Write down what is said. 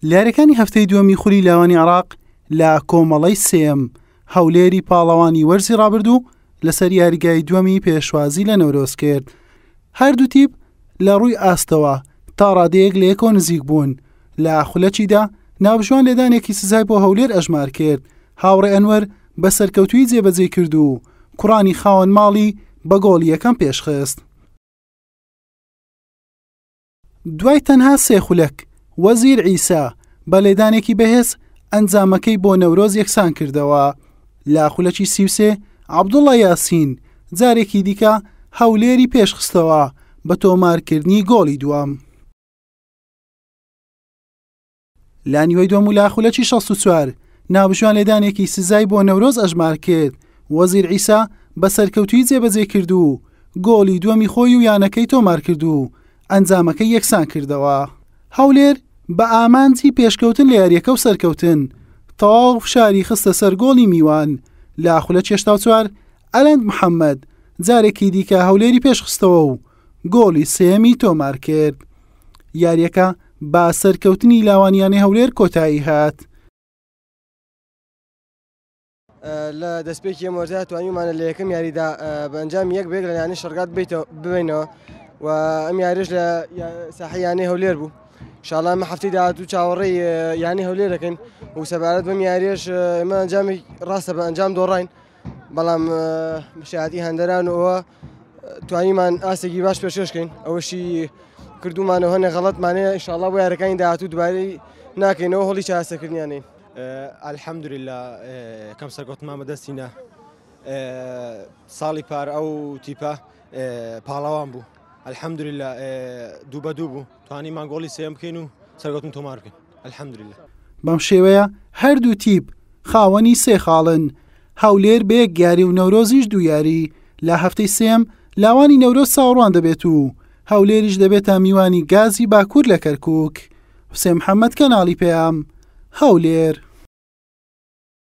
لە یاریەکانی هەفتەی دووەمی خولی لاوانی عێراق لە کۆمەڵەی سێیەم، هەولێری پاڵەوانی وەرزی رابردوو لەسەر یاریگای دووەمی پێشوازی لە نەورۆز کرد. هەردوو تیپ لە رووی ئاستەوە تا رادەیەک لە یەکەوە نزیک بوون. لە خولەکیدا ناوبژیوان لێدانێکی سزای بۆ هەولێر ئەژمار کرد، هاوڕێ ئەنوەر بە سەرکەوتوویی جێبەجێی کرد و کوڕانی خاوەن ماڵی بە گۆڵی یەکەم پێشخست. دوای تەنها سێ خولەک، وەزیر عیسا بە لێدانێکی بەهێز ئەنجامەکەی بۆ نەورۆز یەکسان کردەوە. لە خولەکی 33 عەبدوڵڵا یاسین جارێکی دیکە هەولێری پێشخستەوە بە تۆمارکردنی گۆڵی دووەم. لە نیوەی دووەم و لە خولەکی 64 ناوبژیوان لێدانێکی سزای بۆ نەورۆز ئەژمار کرد، وەزیر عیسا بە سەرکەوتوویی جێبەجێی کرد و گۆڵی دووەمی خۆی و یانەکەی تۆمارکرد و ئەنجامەکەی یەکسان کردەوە. هەولێر بە ئامانجی پێشکەوتن لە یارییەکە و سەرکەوتن، تەواو فشاری خستە سەر گۆڵی میوان، لە خولەکی 84 ئەلەند محەممەد جارێکی دیکە هەولێری پێشخستەوە و گۆڵی سێیەمی تۆمارکرد. یارییەکە بە سەرکەوتنی لاوانی یانەی هەولێر کۆتایی هات. لە دەستپێکی ئەم وەرزە توانیومانە لە یەکەم یاریدا بە ئەنجامی یەک بە یەک لە یانەی شەرگات ببینەوە و ئەم یاریش لە ساحی یانەی هەولێر بوو شاڵا ئەمە هەفتەی داهاتوو چاوەڕێی یانەی هەولێر دەکەین و سەبارەت بەم یاریش ئێمە ئەنجامی ڕاستە بە ئەنجام دۆڕاین بەڵام شایەتی هەندەران و ئەوە توانیمان ئاستێکی باش پێشکەشکەین ئەوەشی کردومانەوە هەنێ غەڵەتمانەیە ئینشاڵڵا بۆ یارەکانی داهاتوو دوبارەی ناکەینەوە هەوڵی چارەسەرکردنیانین. الحمدللە کەم سەرکەوتنمان بەدەستینە ساڵی پار ئەو تیپە پاڵەوان بوو الحمدللە دوو بە دوو بوو توانیمان گۆڵی سێم بکەین و سەرکەوتن تۆمار بکەین الحمدللە. بەم شێوەیە هەردوو تیپ خاوەنی سێ خاڵن، هەولێر بە یەک یاری و نەورۆزیش دوو یاری، لە هەفتەی سێیەم لاوانی نەورۆز چاوەڕوان دەبێت و هەولێریش دەبێتە میوانی گازی باکوور لە کەرکووک. حوسێن محەممەد کەناڵی پەیام، هەولێر.